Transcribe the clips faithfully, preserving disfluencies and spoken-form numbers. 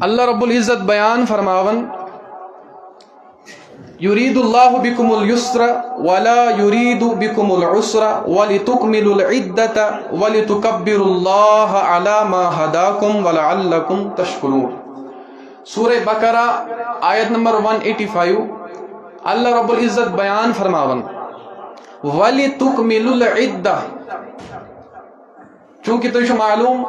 اللہ رب العزت بیان فرماون، یرید اللہ بکم الیسر ولا یرید بکم العسر ولتکملوا العدة ولتکبروا اللہ علی ما ہداکم ولعلکم تشکرون۔ سورہ بقرہ، آیت نمبر ون ایٹی فائیو۔ اللہ رب العزت بیان فرماون، ولتکملوا العدة۔ چونکہ تۄہہِ چھُ معلوم،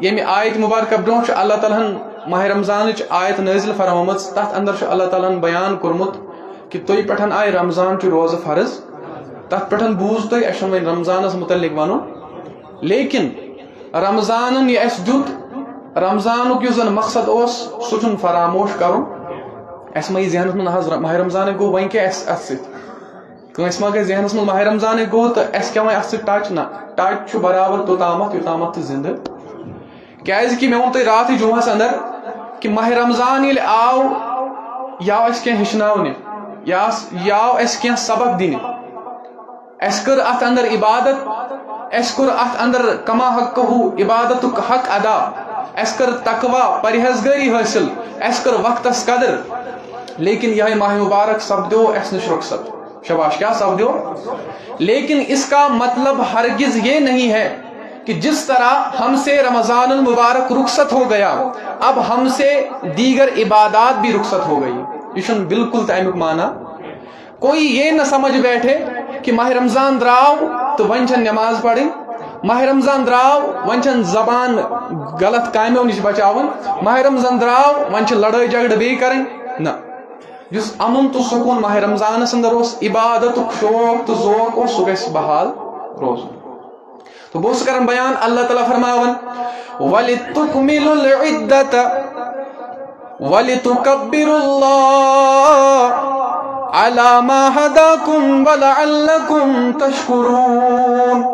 ییٚمہِ آیت مبارکہ برونٛہہ چھُ اللہ تعالیٰ ہن ماہ رمضانٕچ آیت نٲزِل فرمٲمٕژ۔ تتھ اندر چھُ اللہ تعالیٰ ہن بیان کوٚرمُت کہِ تۄہہِ پٮ۪ٹھ آیہِ رمضان چہِ روزٕ فرض۔ تتھ پٮ۪ٹھ بوٗز تۄہہِ، اسہِ چھُنہٕ وۄنۍ رمضانس متعلق ونُن، لیکن رمضانن یہِ اسہِ دیُت، رمضانُک یُس زن مقصد اوس، سُہ چھُنہٕ فراموش کرُن۔ اسہِ مہ یہِ ذہنس منٛز، نہ حظ، ماہ رمضانٕے گوٚو، وۄنۍ کیٛاہ اسہِ اتھ سۭتۍ؟ کٲنٛسہِ ما گژھِ ذہنس منٛز ماہ رمضانٕے گوٚو تہٕ اسہِ کیٛاہ وۄنۍ اتھ سۭتۍ ٹچ؟ نہ، ٹچ چھُ برابر توٚتامتھ یوٚتامتھ ژٕ زندٕ۔ کیٛازِ کہِ مےٚ ووٚن تۄہہِ راتھٕے جمعہس اندر کہِ ماہ رمضان ییٚلہِ آو، یہِ آو اسہِ کینٛہہ ہیٚچھناونہِ، یہِ آس-، یہِ آو اسہِ کینٛہہ سبق دِنہِ۔ اسہِ کٔر اتھ اندر عبادت، اسہِ کوٚر اتھ اندر کما حقہ عبادتُک حق ادا، اسہِ کٔر تقوی، پرہیزگٲری حٲصِل، اسہِ کٔر وقتس قدر۔ لیکن یہے ماہ مبارک سپدیو اسہِ نِش رخصت۔ شاباش، کیا سپدیو؟ لیکن اس کا مطلب ہرگز یہ نہیں ہے کہ جس طرح ہم سے رمضان المبارک رخصت ہو گیا، اب ہم سے دیگر عبادات بھی رخصت ہو گئی۔ یہ چھُنہٕ بالکل تہِ امیُک معنی۔ کوئی یہ نہ سمجھ بیٹھے کہ ماہ رمضان درٛاو تہٕ وۄنۍ چھَنہٕ نماز پرٕنۍ، ماہ رمضان درٛاو وۄنۍ چھَنہٕ زبان غلط کامیو نِش بچاوٕنۍ، ماہ رمضان درٛاو وۄنۍ چھِ لڑٲے جھگڑٕ بیٚیہِ کرٕنۍ۔ نہ، یُس امن تہٕ سکوٗن ماہ رمضانس اندر اوس، عبادتُک شوق تہٕ ذوق اوس، سُہ گژھِ بحال روزُن۔ تو بہٕ اوسُس کران بیان، اللہ تعالیٰ فرماوان، وَلِتُکْمِلُوا الْعِدَّةَ، وَلِتُکَبِّرُوا اللَّهَ عَلَى مَا هَدَاكُمْ وَلَعَلَّكُمْ تَشْكُرُونَ۔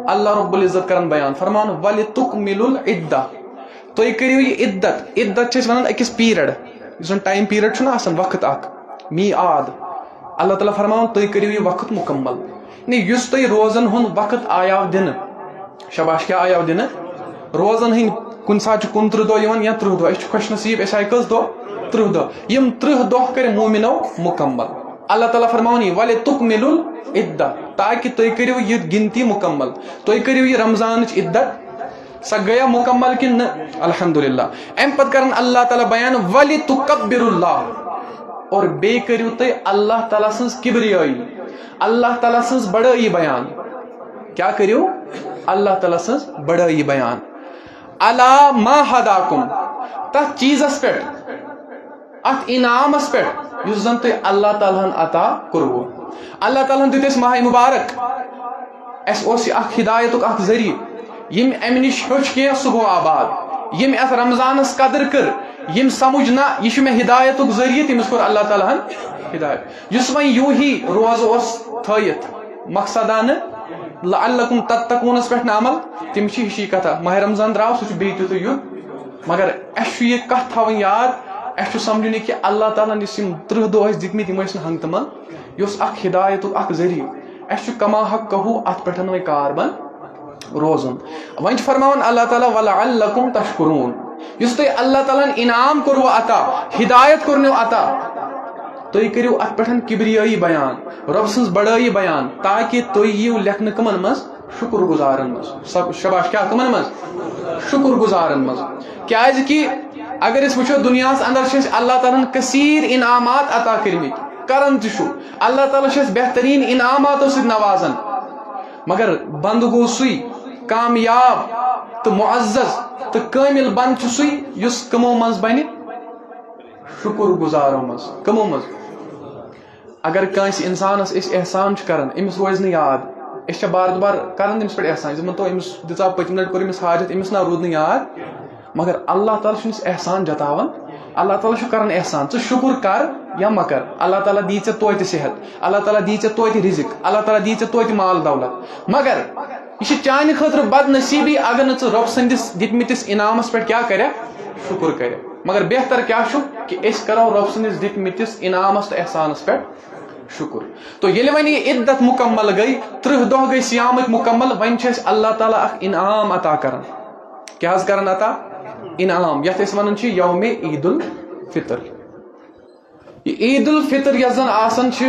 اللہ رب العزت کران بیان، فرمان، وَلِتُکْمِلُوا الْعِدَّةَ، تُہۍ کٔرِو یہِ عدت۔ عدت چھِ أسۍ وَنان أکِس پیٖرڈ، یُس زَن ٹایم پیٖرڈ چھُنہ آسان، وقت اکھ، میعاد۔ اللہ تعالیٰ فرماوان، تُہۍ کٔرِو یہِ وقت مُکمل۔ یعنی یُس تۄہہِ روزن ہُنٛد وقت آیاو دِنہٕ، شاباش، کیٛاہ آیاو دِنہٕ؟ روزن ہٕنٛدۍ کُنہِ ساتہٕ چھِ کُنترٕہ دۄہ یِوان یا ترٕٛہ دۄہ۔ أسۍ چھِ خۄش نصیٖب، أسۍ آیہِ کٔژ دۄہ؟ ترٕٛہ دۄہ۔ یِم ترٕٛہ دۄہ کٔرۍ مومِنو مُکمل۔ اللہ تعالیٰ فرماوان یہِ، وَلِتُکْمِلُوا الْعِدَّةَ، تاکہِ تُہۍ کٔرِو یہِ گِنتی مُکمل، تُہۍ کٔرِو یہِ رمضانٕچ عدت۔ سۄ گٔیا مُکمل کِنہٕ نہٕ؟ الحمدللہ۔ اَمہِ پتہٕ کرن اللہ تعالیٰ بیان، وَلِتُکَبِّرُوا اللَّهَ، اور بیٚیہِ کٔرِو تُہۍ اللہ تعالیٰ سٕنٛز کبریٲیی، اللہ تعالیٰ سٕنٛز بڑٲیی بیان۔ کیٛاہ کٔرِو؟ اللہ تعالیٰ سٕنٛز بڑٲیی بیان۔ عَلَى مَا هَدَاكُمْ، تَتھ چیٖزس پٮ۪ٹھ، اتھ انعامس پٮ۪ٹھ یُس زن تۄہہِ اللہ تعالیٰ ہن عطا کوٚروٕ۔ اللہ تعالیٰ ہن دیُت اَسہِ ماہ مبارک، اَسہِ اوس یہِ اکھ ہدایتُک اکھ ذٔریعہٕ۔ ییٚمۍ امہِ نِش ہیوٚچھ کینٛہہ، سُہ گوٚو آباد۔ ییٚمۍ اتھ رمضانس قدر کٔر، ییٚمۍ سمجھ، نہ، یہِ چھُ مےٚ ہدایتُک ذٔریعہٕ، تٔمِس کوٚر اللہ تعالیٰ ہن ہدایت۔ یُس وۄنۍ یوٗہی روزٕ اوس تھٲیِتھ مقصدانہٕ لعلکم تتقونس پٮ۪ٹھ نہٕ عمل، تٔمِس چھِ ہِشی کتھا، ماہ رمضان درٛاو، سُہ چھُ بیٚیہِ تیُتھُے یُتھ۔ مگر اَسہِ چھُ یہِ کَتھ تھاوٕنۍ یاد، اَسہِ چھُ سَمجھُن یہِ کہِ اللہ تعالیٰ ہَن یُس یِم ترٕٛہ دۄہ ٲسۍ دِتمٕتۍ، یِم ٲسۍ نہٕ ہنٛگہٕ تہٕ منٛگہٕ، یہِ اوس اَکھ ہِدایتُک اَکھ ذٔریعہٕ۔ اَسہِ چھُ کما حق کہو اَتھ پٮ۪ٹھ وۄنۍ کار بنٛد روزُن۔ وۄنۍ چھُ فرماوان اللہ تعالیٰ، وَلَعَلَّكُمْ تَشْكُرُونَ، یُس تۄہہِ اللہ تعالیٰ ہَن انعام کوٚروٕ عطا، ہِدایت کوٚرنو عطا، تُہۍ کٔرِو اَتھ پٮ۪ٹھ کبریٲیی بیان، رۄب سٕنٛز بڑٲیی بیان، تاکہِ تُہۍ یِیِو لیکھنہٕ کٕمن منٛز؟ شُکُر گُزارن منٛز۔ سب-، شاباش، کیٛاہ کٕمن منٛز؟ شُکُر گُزارن منٛز۔ کیٛازِ کہِ اگر أسۍ وٕچھو، دُنیاہس اندر چھِ اَسہِ اللہ تعالیٰ ہن کثیر انعامات عطا کٔرمٕتۍ، کران تہِ چھُ۔ اللہ تعالیٰ چھُ اَسہِ بہتریٖن انعاماتو سۭتۍ نوازان، مگر بنٛدٕ گوٚو سُے، کامیاب تہٕ معزز تہٕ کٲمِل بنٛدٕ چھُ سُے، یُس کٕمو منٛز بنہِ؟ شُکُر گُزارو منٛز۔ کٕمو منٛز؟ اگر کٲنٛسہِ اِنسانَس أسۍ احسان چھِ کران، أمِس روزِ نہٕ یاد۔ أسۍ چھِ بار دُبار کران تٔمِس پٮ۪ٹھ احسان۔ أسۍ دَپان، تو أمِس دِژاو پٔتمہِ لَٹہِ کوٚر أمِس حاجت، أمِس نہ روٗد نہٕ یاد۔ مگر اللہ تعالیٰ چھُنہٕ أسۍ احسان جتاوان۔ اللہ تعالیٰ چھُ کران احسان۔ ژٕ شُکُر کر یا مہ کر، اللہ تعالیٰ دی ژےٚ توتہِ صحت، اللہ تعالیٰ دی ژےٚ توتہِ رِزِق، اللہ تعالیٰ دی ژےٚ توتہِ مال دولت۔ مگر یہِ چھِ چانہِ خٲطرٕ بدنصیٖبی اگر نہٕ ژٕ رۄب سٕنٛدِس دِتمٕتِس انعامس پٮ۪ٹھ کیٛاہ کرکھ؟ شُکُر کرکھ۔ مگر بہتر کیٛاہ چھُ کہِ أسۍ کرو رۄب سٕنٛدِس دِتمٕتِس انعامس تہٕ احسانس پٮ۪ٹھ شُکُر۔ تو ییٚلہِ وۄنۍ یہِ عدت مُکمل گٔے، ترٕٛہ دۄہ گٔے صیامٕکۍ مُکمل، وۄنۍ چھِ اَسہِ اللہ تعالیٰ اکھ انعام عطا کران۔ کیٛاہ حظ کران عطا؟ انعام، یتھ أسۍ ونان چھِ یوم عید الفطر۔ یہِ عید الفطر یۄس زن آسان چھِ،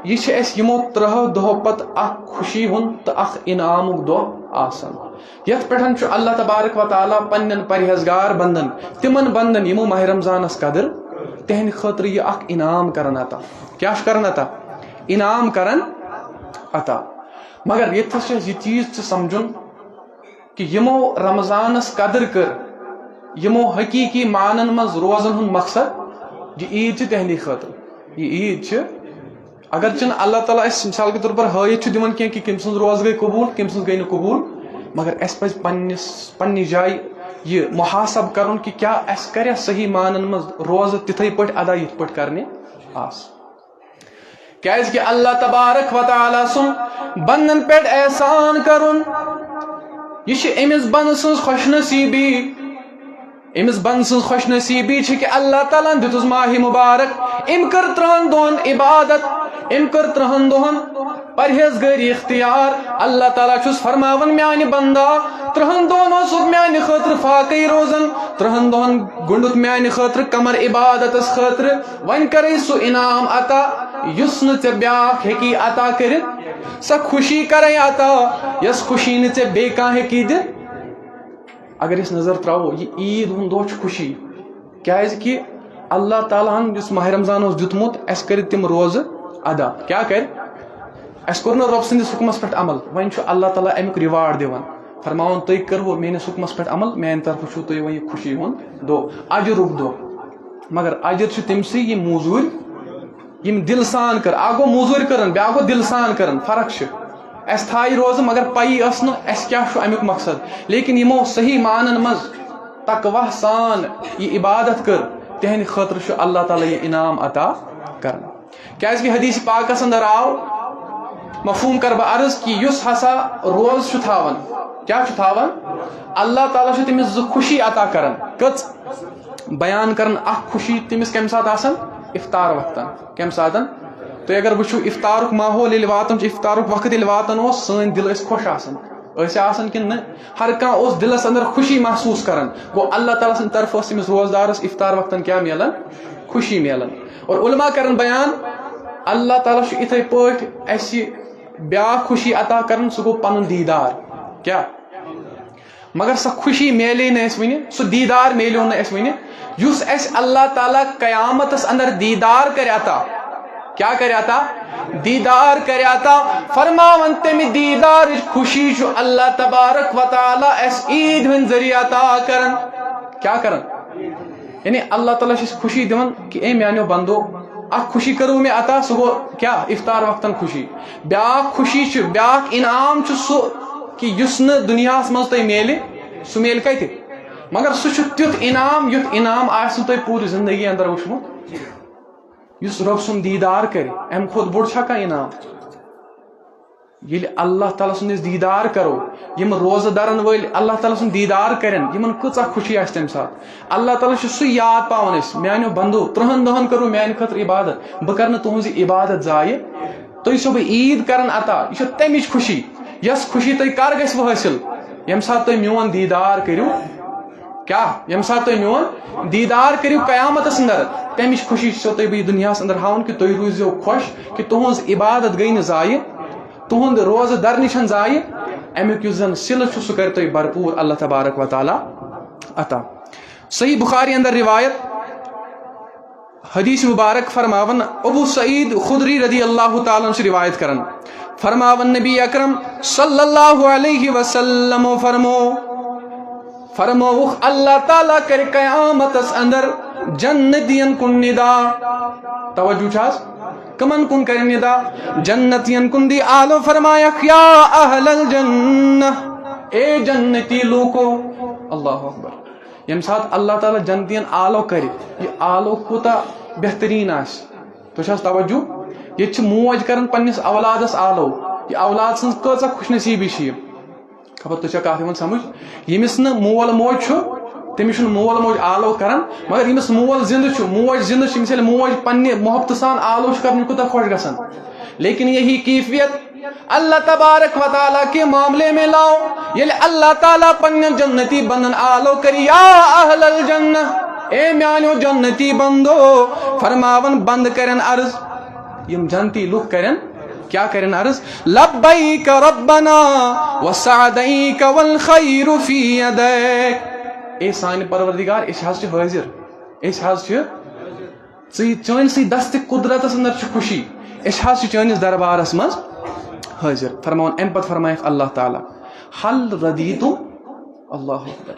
یہِ چھِ اَسہِ یِمو ترٛہو دۄہو پتہٕ اکھ خوشی ہُنٛد تہٕ اکھ انعامُک دۄہ آسان، یتھ پٮ۪ٹھ چھُ اللہ تبارک و تعالیٰ پننٮ۪ن پرہیزگار بندن، تِمن بندن یِمو ماہ رمضانس قدر، تِہنٛدِ خٲطرٕ یہِ اکھ انعام کران عطا۔ کیٛاہ چھُ کران عطا؟ انعام کران عطا۔ مگر ییٚتہِ تھس چھُ اَسہِ یہِ چیٖز تہِ سمجھُن کہِ یِمو رمضانس قدر کٔر، یِمو حقیقی معنن منٛز روزن ہُنٛد مقصد، یہِ عید چھِ تِہنٛدی خٲطرٕ۔ یہِ عید چھِ، اگر چھِنہٕ اللہ تعالیٰ اَسہِ مثال کے طور پر ہٲیِتھ چھُ دِوان کینٛہہ کہِ کٔمۍ سٕنٛز روزٕ گٔے قبوٗل، کٔمۍ سٕنٛز گٔے نہٕ قبوٗل، مگر اَسہِ پزِ پننِس، پننہِ جایہِ یہِ محاسب کرُن کہِ کیٛاہ اَسہِ کریا صحیح معنن منٛز روزٕ تِتھے پٲٹھۍ ادا یِتھ پٲٹھۍ کرنہِ آسہٕ۔ کیازِ کہِ اللہ تبارک و تعالیٰ سُنٛد بندن پٮ۪ٹھ احسان کرُن، یہِ چھِ أمِس بندٕ سٕنٛز خوش نصیٖبی۔ أمِس بندٕ سٕنٛز خوش نصیٖبی چھِ کہِ اللہ تعالیٰ ہن دیُتُس ماہِ مبارک، أمۍ کٔر ترٛہن دۄہن عبادت، أمۍ کٔر ترٛہن دۄہن پرہیزگٲری اختیار۔ اللہ تعالیٰ چھُس فرماوان، میانہِ بندا، ترٛہن دۄہن اوسُکھ میانہِ خٲطرٕ فاقے روزان، ترٛہن دۄہن گوٚنڈُتھ میانہِ خٲطرٕ کمر عبادتس خٲطرٕ، وۄنۍ کرے سُہ انعام عطا یُس نہٕ ژےٚ بیاکھ ہیٚکی عطا کٔرِتھ، سۄ خوشی کرے عطا یۄس خوشی نہٕ ژےٚ بیٚیہِ کانٛہہ ہیٚکی دِتھ۔ اگر أسۍ نظر تراوو، یہِ عید ہُنٛد دۄہ چھُ خوشی، کیازِ کہِ اللہ تعالیٰ ہن یُس ماہ رمضان اوس دیُتمُت، اَسہِ کٔرۍ تِم روزٕ ادا۔ کیٛاہ کٔرۍ؟ اَسہِ کوٚر نہٕ رۄب سٕنٛدِس حُکمس پٮ۪ٹھ عمل، وۄنۍ چھُ اللہ تعالیٰ اَمیُک reward دِوان، فرماوان، تُہۍ کٔروٕ میٲنِس حُکمس پٮ۪ٹھ عمل، میانہِ طرفہٕ چھُو تۄہہِ وۄنۍ یہِ خوشی ہُنٛد دۄہ، اجرُک دۄہ۔ مگر اجر چھُ تٔمسٕے، یِم موٚزوٗرۍ، یِم دِل سان کٔر۔ اکھ گوٚو موٚزوٗرۍ کٔرٕن، بیٛاکھ گوٚو دِل سان کٔرٕن، فرق چھِ۔ اَسہِ تھایہِ روزٕ، مگر پَیی ٲس نہٕ اَسہِ کیٛاہ چھُ اَمیُک مقصد۔ لیکن یِمو صحیح معنن منٛز تقویٰ سان یہِ عبادت کٔر، تِہنٛدِ خٲطرٕ چھُ اللہ تعالیٰ یہِ انعام عطا کران۔ کیازِ کہِ حدیث پاکس اندر آو، مفہوم کر بہٕ عرض، کہِ یُس ہسا روزٕ چھُ تھاوان، کیٛاہ چھُ تھاوان؟ اللہ تعالیٰ چھُ تٔمِس زٕ خوشی عطا کران۔ کٔژ؟ بیان کران اکھ خوشی تٔمِس کمہِ ساتہٕ آسان؟ افطار وقتن۔ کمہِ ساتن؟ تُہۍ اگر وٕچھِو، افطارُک ماحول ییٚلہِ واتان چھُ، افطارُک وقت ییٚلہِ واتان اوس، سٲنۍ دِل ٲسۍ خۄش آسان۔ ٲسۍ آسان کِنہٕ نہٕ؟ ہر کانٛہہ اوس دِلس اندر خوشی محسوٗس کران۔ گوٚو، اللہ تعالیٰ سٕنٛدِ طرفہٕ ٲس أمِس روزدارس افطار وقتن کیٛاہ میلان؟ خوشی میلان۔ اور علماء کران بیان، اللہ تعالیٰ چھُ اِتھے پٲٹھۍ اَسہِ بیٛاکھ خوشی عطا کران، سُہ گوٚو پنُن دیٖدار۔ کیٛاہ؟ مگر سۄ خوشی میلے نہٕ اَسہِ وٕنہِ، سُہ دیٖدار میلیو نہٕ اَسہِ وٕنہِ، یُس اَسہِ اللہ تعالیٰ قیامتس اندر دیٖدار کرِ عطا۔ کیٛاہ کرِ عطا؟ دیٖدار کرِ عطا۔ فرماوان، تَمہِ دیٖدارٕچ خوشی چھُ اللہ تبارک و تعالیٰ اَسہِ عیٖد ہٕنٛدۍ ذٔریعہٕ عطا کران۔ کیٛاہ کران؟ یعنی اللہ تعالیٰ چھِ اَسہِ خوشی دِوان کہِ اے میانیو بندو، اکھ خوشی کٔرٕو مےٚ عطا، سُہ گوٚو کیٛاہ؟ افطار وقتن خوشی۔ بیٛاکھ خوشی چھِ، بیٛاکھ انعام چھُ سُہ کہِ یُس نہٕ دُنیاہس منٛز تۄہہِ میلہِ، سُہ میلہِ کتہِ؟ مگر سُہ چھُ تیُتھ انعام، یُتھ انعام آسہِ نہٕ تۄہہِ پوٗرٕ زندگی اندر وٕچھمُت۔ یُس رۄب سُنٛد دیٖدار کرِ، امہِ کھۄتہٕ بوٚڑ چھا کانٛہہ انعام؟ ییٚلہِ اللہ تعالیٰ سُنٛد أسۍ دیٖدار کرو، یِم روزٕ دارن وٲلۍ اللہ تعالیٰ سُنٛد دیٖدار کرن، یِمن کۭژاہ خوشی آسہِ تمہِ ساتہٕ۔ اللہ تعالیٰ چھُ سُے یاد پاوان اَسہِ، میانیو بندو، ترٛہن دۄہن کٔرٕو میانہِ خٲطرٕ عبادت، بہٕ کرٕ نہٕ تُہنٛز یہِ عبادت ضایع۔ تُہۍ چھِو بہٕ عیٖد کران عطا، یہِ چھِ تمِچ خوشی، یۄس خوشی تۄہہِ کر گژھِوٕ حٲصِل؟ ییٚمہِ ساتہٕ تُہۍ میون دیٖدار کٔرِو۔ کیٛاہ؟ ییٚمہِ ساتہٕ تُہۍ میون دیٖدار کٔرِو قیامتس اندر، تمِچ خوشی چھِسو تۄہہِ بہٕ یہِ دُنیاہس اندر ہاوان کہِ تُہۍ روٗزِو خۄش، کہِ تُہنٛز عبادت گٔے نہٕ ضایع، تُہنٛد روزٕ درنہِ چھَنہٕ ضایع، امیُک یُس زن صلہٕ چھُ، سُہ کرِ تۄہہِ بھرپوٗر اللہ تبارک و تعالیٰ عطا۔ صحیح بخاری اندر روایت، حدیث مبارک فرماون، ابو سعید خدری رضی اللہ تعالیٰ عنہ چھِ روایت کران، فرماون نبی اکرم صلی اللہ علیہ وسلم فرمو، فرمووُکھ، اللہ تعالیٰ کرِ قیامتس اندر جنتین کُن ندا۔ توجہ چھا حظ؟ کمن کُن کرِ ندا؟ جنتین کُن دی آلو، فرمایکھ، یا اہل الجنہ، اے جنتی لوکو۔ اللہ اکبر۔ ییٚمہِ ساتہٕ اللہ تعالیٰ جنتین آلو کرِ، یہِ آلو کوٗتاہ بہتریٖن آسہِ۔ تُہۍ چھِ حظ توجہ؟ ییٚتہِ چھِ موج کران پننِس اولادس آلو۔ یہِ اولاد سٕنٛز کۭژاہ خوش نصیٖبی چھِ یہِ۔ خبر تُہۍ چھا کتھ یِوان سمجھ؟ ییٚمِس نہٕ مول موج چھُ، تٔمِس چھُنہٕ مول موج آلو کران، مگر ییٚمِس مول زِندٕ چھُ، موج زِندٕ چھِ، ییٚمِس ییٚلہِ موج پننہِ محبتہٕ سان آلو چھُ کران، یہِ کوٗتاہ خۄش گژھان۔ لیکن یہی کیفیت اللہ تبارک و تعالیٰ کے معاملے میں لاؤ، ییٚلہِ اللہ تعالیٰ پننٮ۪ن جنتی بندن آلو کٔرۍ، یا اہل الجنہ، اے میانیو جنتی بندو، فرماون بند کرن عرض، یِم جنتی لُکھ کرن کیا کرن عرض؟ لبیک ربنا وسعدیک والخیر فی یدیک۔ اے سانہِ پروردگار، أسۍ حظ چھِ حٲضِر، أسۍ حظ چھِ ژٕ، چٲنِسٕے دستِ قدرتس اندر چھِ خوشی، أسۍ حظ چھِ چٲنِس دربارس منٛز حٲضِر۔ فرماوان، امہِ پتہٕ فرمایکھ اللہ تعالیٰ، حل ردیتم؟ اللہ اکبر۔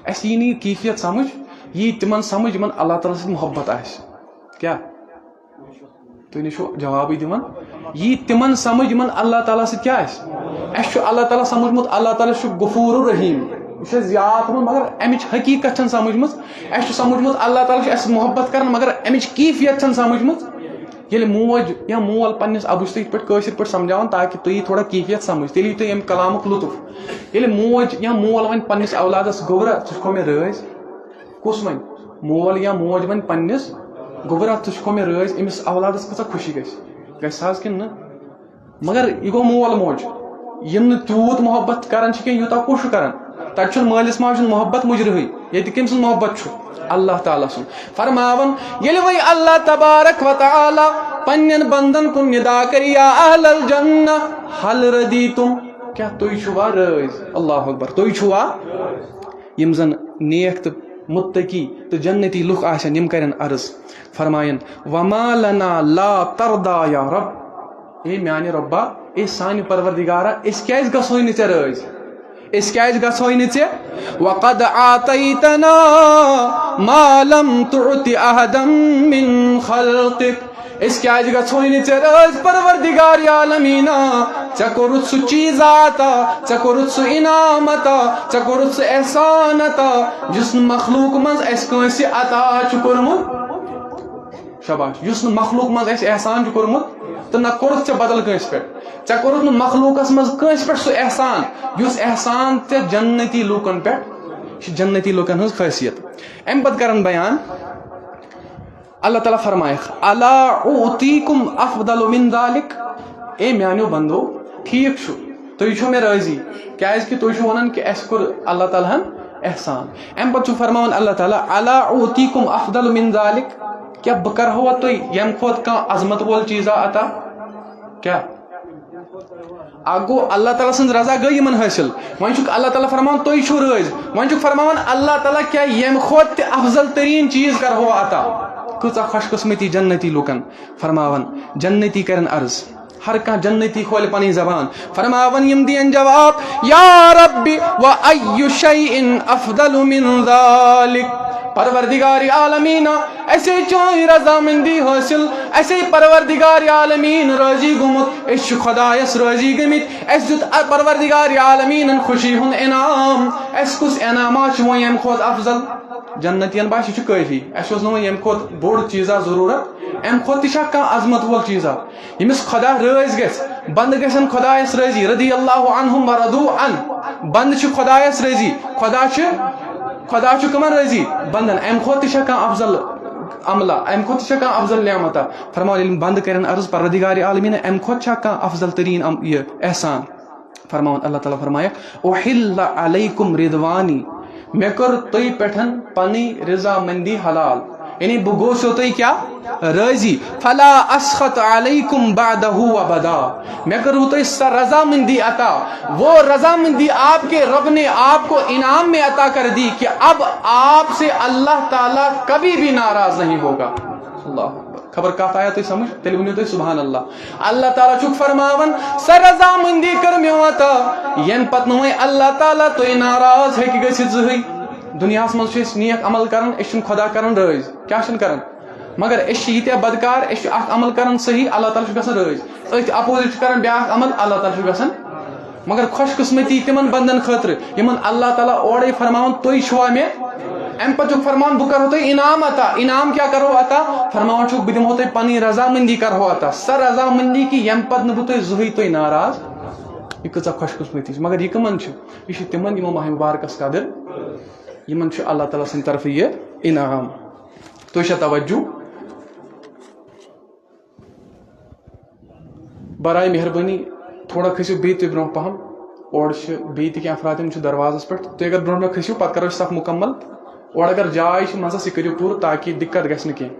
اسہِ یی نہٕ یہِ کیفیت سمجھ، یی تِمن سمجھ یِمن اللہ تعالیٰ سۭتۍ محبت آسہِ۔ کیٛاہ؟ تُہۍ نہٕ چھِو جوابٕے دِوان۔ یی تِمن سمجھ یِمن اللہ تعالیٰ سۭتۍ کیٛاہ آسہِ؟ اسہِ چھُ اللہ تعالیٰ سمجھمُت، اللہ تعالیٰ چھُ غفور الرحیم۔ یہِ چھُ اسہِ یاد تھوٚمُت، مگر امِچ حقیقت چھنہٕ سمجھمٕژ۔ اسہِ چھُ سمجھمُت اللہ تعالیٰ چھُ اسہِ محبت کران، مگر امِچ کیفیت چھنہٕ سمجھمٕژ۔ ییٚلہِ موج یا مول پننِس، بہٕ چھُس تۄہہِ یِتھ پٲٹھۍ کٲشِر پٲٹھۍ سمجھاوان تاکہِ تُہۍ یی تھوڑا کیفیت سمجھ، تیٚلہِ یی تۄہہِ امہِ کلامُک لطف۔ ییٚلہِ موج یا مول ونہِ پننِس اولادس، گوٚبرا، ژٕ چھُکھ مےٚ رٲضۍ؟ کُس ونہِ؟ مول یا موج ونہِ پننِس، گوٚبرا، ژٕ چھُکھ مےٚ رٲضۍ؟ أمِس اولادس کۭژاہ خوشی گژھِ؟ گژھِ حظ کِنہٕ نہ؟ مگر یہِ گوٚو مول موج، یِم نہٕ تیوٗت محبت کران چھِ کینٛہہ، یوٗتاہ کُس چھُ کران۔ تتہِ چھُنہٕ مٲلِس ماجہِ ہُنٛد محبت مُجرٕہٕے، ییٚتہِ کٔمۍ سُنٛد محبت چھُ؟ اللہ تعالیٰ سُنٛد۔ فرماوان، ییٚلہِ وۄنۍ اللہ تبارک و تعالیٰ پننٮ۪ن بندن کُن ندا کرِ، یا اہل الجنہ، حل ردیتم؟ کیٛاہ تُہۍ چھِوا رٲضۍ؟ اللہ اکبر، تُہۍ چھِوا؟ یِم زن نیک تہٕ متقی تہٕ جنتی لُکھ آسن، یِم کرن عرض، فرماین، وما لنا لا ترضا یا رب، اے میانہِ رۄبا، اے سانہِ پروردگارا، أسۍ کیازِ گژھوے نہٕ ژےٚ رٲضۍ؟ أسۍ کیازِ گژھوے نہٕ ژےٚ؟ وقد آتیتنا ما لم تعط احدا من خلقک۔ أسۍ کیازِ گژھوے نہٕ ژےٚ رٲضۍ، پروردگار عالمینا؟ ژےٚ کوٚرُتھ سُہ چیٖز عطا، ژےٚ کوٚرُتھ سُہ انعام عطا، ژےٚ کوٚرُتھ سُہ احسان عطا، یُس نہٕ مخلوق منٛز اَسہِ کٲنٛسہِ عطا چھُ کوٚرمُت۔ شاباش، یُس نہٕ مخلوق منٛز اَسہِ احسان چھُ کوٚرمُت تہٕ نہ کوٚرُتھ ژےٚ بدل کٲنٛسہِ پٮ۪ٹھ۔ ژےٚ کوٚرُتھ نہٕ مخلوقس منٛز کٲنٛسہِ پٮ۪ٹھ سُہ احسان، یُس احسان ژےٚ جنتی لوٗکن پٮ۪ٹھ چھُ۔ جنتی لوٗکن ہٕنٛز خٲصیت۔ اَمہِ پتہٕ کرن بیان، اللہ تعالیٰ فرمایکھ، الا اعطیکم افضل من ذلک؟ اے میانیو بندو، ٹھیٖک چھُ، تُہۍ چھِو مےٚ رٲضی، کیازِ کہِ تُہۍ چھِو ونان کہِ اَسہِ کوٚر اللہ تعالیٰ ہن احسان۔ اَمہِ پتہٕ چھُ فرماوان اللہ تعالیٰ، الا اعطیکم افضل من ذلک؟ کیٛاہ بہٕ کرہوا تۄہہِ ییٚمہِ کھۄتہٕ کانٛہہ عظمت وول چیٖزا عطا؟ کیٛاہ؟ اکھ گوٚو، اللہ تعالیٰ سٕنٛز رضا گٔے یِمن حٲصِل۔ وۄنۍ چھُکھ اللہ تعالیٰ فرماوان، تُہۍ چھِو رٲضۍ۔ وۄنۍ چھُکھ فرماوان، اللہ تعالیٰ کیٛاہ ییٚمہِ کھۄتہٕ تہِ افضل تریٖن چیٖز کرہو عطا؟ کۭژاہ خۄش قسمتی جنتی لوٗکن۔ فرماوان، جنتی کرن عرض، ہر کانٛہہ جنتی کھولہِ پنٕنۍ زبان، فرماوان، یِم دِین جواب، یا رب، و ای شیء افضل من ذلک؟ پروردگار عالمینا، اسے چٲنۍ رضامندی حٲصِل، اسے پروردگار عالمین رٲضی گوٚمُت، أسۍ چھِ خۄدایس رٲضی گٔمٕتۍ، اسہِ دیُت پروردگار عالمیٖنن خوشی ہُنٛد انعام۔ اسہِ کُس انعاما چھُ وۄنۍ ییٚمہِ کھۄتہٕ افضل؟ جنتین باسہِ، یہِ چھُ کٲفی، اسہِ اوس نہٕ وۄنۍ ییٚمہِ کھۄتہٕ بوٚڑ چیٖزا ضروٗرت، امہِ کھۄتہٕ تہِ چھا کانٛہہ عظمت وول چیٖزا؟ ییٚمِس خۄدا رٲضۍ گژھِ، بنٛدٕ گژھن خۄدایس رٲضی، رضی اللہ عنہم و رضوا عنہ، بنٛدٕ چھِ خۄدایس رٲضی، خۄدا چھِ، خۄدا چھُ کٕمن رٲضی؟ بنٛدن۔ امہِ کھۄتہٕ تہِ چھا کانٛہہ افضل عملہ؟ امہِ کھۄتہٕ تہِ چھا کانٛہہ افضل نعمتا؟ فرماوان، ییٚلہِ بنٛدٕ کرن عرض، پروردگار عالمیٖن، امہِ کھۄتہٕ چھا کانٛہہ افضل تریٖن عم-، یہِ احسان؟ فرماوان اللہ تعالیٰ فرمایکھ، احل علیکم رضوانی، مےٚ کٔر تُہۍ پٮ۪ٹھ پنٕنۍ رضامندی حلال، یعنی بہٕ گوٚوسو تُہۍ کیٛاہ؟ رٲضی۔ فلا اسخط علیکم بعدہ ابدا، مےٚ کٔروٕ تۄہہِ سۄ رضامندی عطا، وہ رضامندی آپ کے رب نے آپ کو انعام میں عطا کر دی کہ اب آپ سے اللہ تعالیٰ کبھی بھی ناراض نہیں ہوگا۔ اللہ اکبر۔ خبر کتھ آیا تۄہہِ سمجھ؟ تیٚلہِ ؤنِو تُہۍ سبحان اللہ۔ اللہ تعالیٰ چھُکھ فرماوان، سۄ رضامندی کٔر مےٚ عطا، ییٚمہِ پتہٕ نہٕ وۄنۍ اللہ تعالیٰ تُہۍ ناراض ہیٚکہِ گٔژھِتھ زٕہٕے۔ دُنیاہس منٛز چھِ أسۍ نیک عمل کران، أسۍ چھِنہٕ خۄدا کران رٲضۍ۔ کیٛاہ چھِنہٕ کران؟ مگر أسۍ چھِ ییٖتیٛاہ بدکار، أسۍ چھِ اکھ عمل کران صحیح، اللہ تعالیٰ چھُ گژھان رٲضۍ۔ أتھۍ opposite چھِ کران بیٛاکھ عمل، اللہ تعالیٰ چھُ گژھان۔ مگر خۄش قسمتی تِمن بندن خٲطرٕ، یِمن اللہ تعالیٰ اورَے فرماوان، تُہۍ چھِوا مےٚ؟ اَمہِ پتہٕ چھُکھ فرمان، بہٕ کرو تۄہہِ انعام عطا۔ انعام کیٛاہ کرو عطا؟ فرماوان چھُکھ، بہٕ دِمہو تۄہہِ پنٕنۍ رضامندی کرہو عطا۔ سۄ رضامندی کہِ ییٚمہِ پتہٕ نہٕ بہٕ تۄہہِ زٕہٕے تُہۍ ناراض۔ یہِ کۭژاہ خۄش قسمتی چھِ۔ مگر یہِ کٕمن چھِ؟ یہِ چھِ تِمن، یِمو ماہِ مبارکس قدر، یِمن چھُ اللہ تعالیٰ سٕنٛدِ طرفہٕ یہِ انعام۔ تُہۍ چھا توجہ؟ برائے مہربٲنی تھوڑا کھٔسِو بیٚیہِ تُہۍ برونٛہہ پہم۔ اورٕ چھِ بیٚیہِ تہِ کینٛہہ افراد، یِم چھِ دروازس پٮ۪ٹھ۔ تُہۍ اگر برونٛہہ برونٛہہ کھٔسِو، پتہٕ کرو أسۍ صف مکمل۔ اورٕ اگر جاے چھِ منٛزس، یہِ کٔرِو پوٗرٕ تاکہِ دِقت گژھِ نہٕ کینٛہہ۔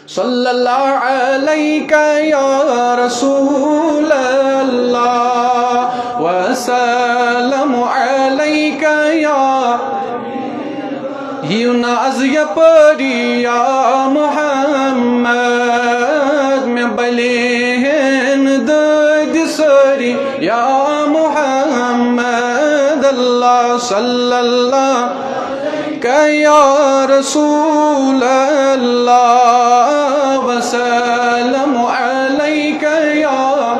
صلی اللہ علیک یا رسول اللہ، وسلم علیک یا یِیِو نہٕ از یپٲری یا محمد، مےٚ بلے ہن دٲدِ سٲری یا محمد اللہ۔ صلی اللہ علیک یا رسول اللہ، وسلم علیک یا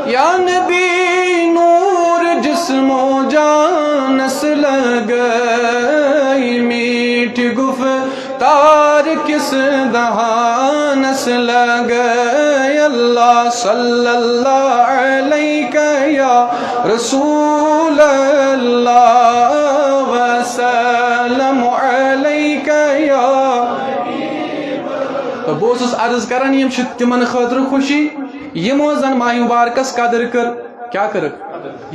یا نبی نور جسم و جانس لگئی، میٹھ گفتار کس دہانس لگئی۔ اللہ صلی اللہ علیک یا رسول اللہ، وسلم علیک یا۔ تہٕ بہٕ اوسُس عرض کران، یِم چھِ تِمن خٲطرٕ خوشی یِمو زن ماہِ مبارکس قدر کٔر۔ کیٛاہ کٔرٕکھ؟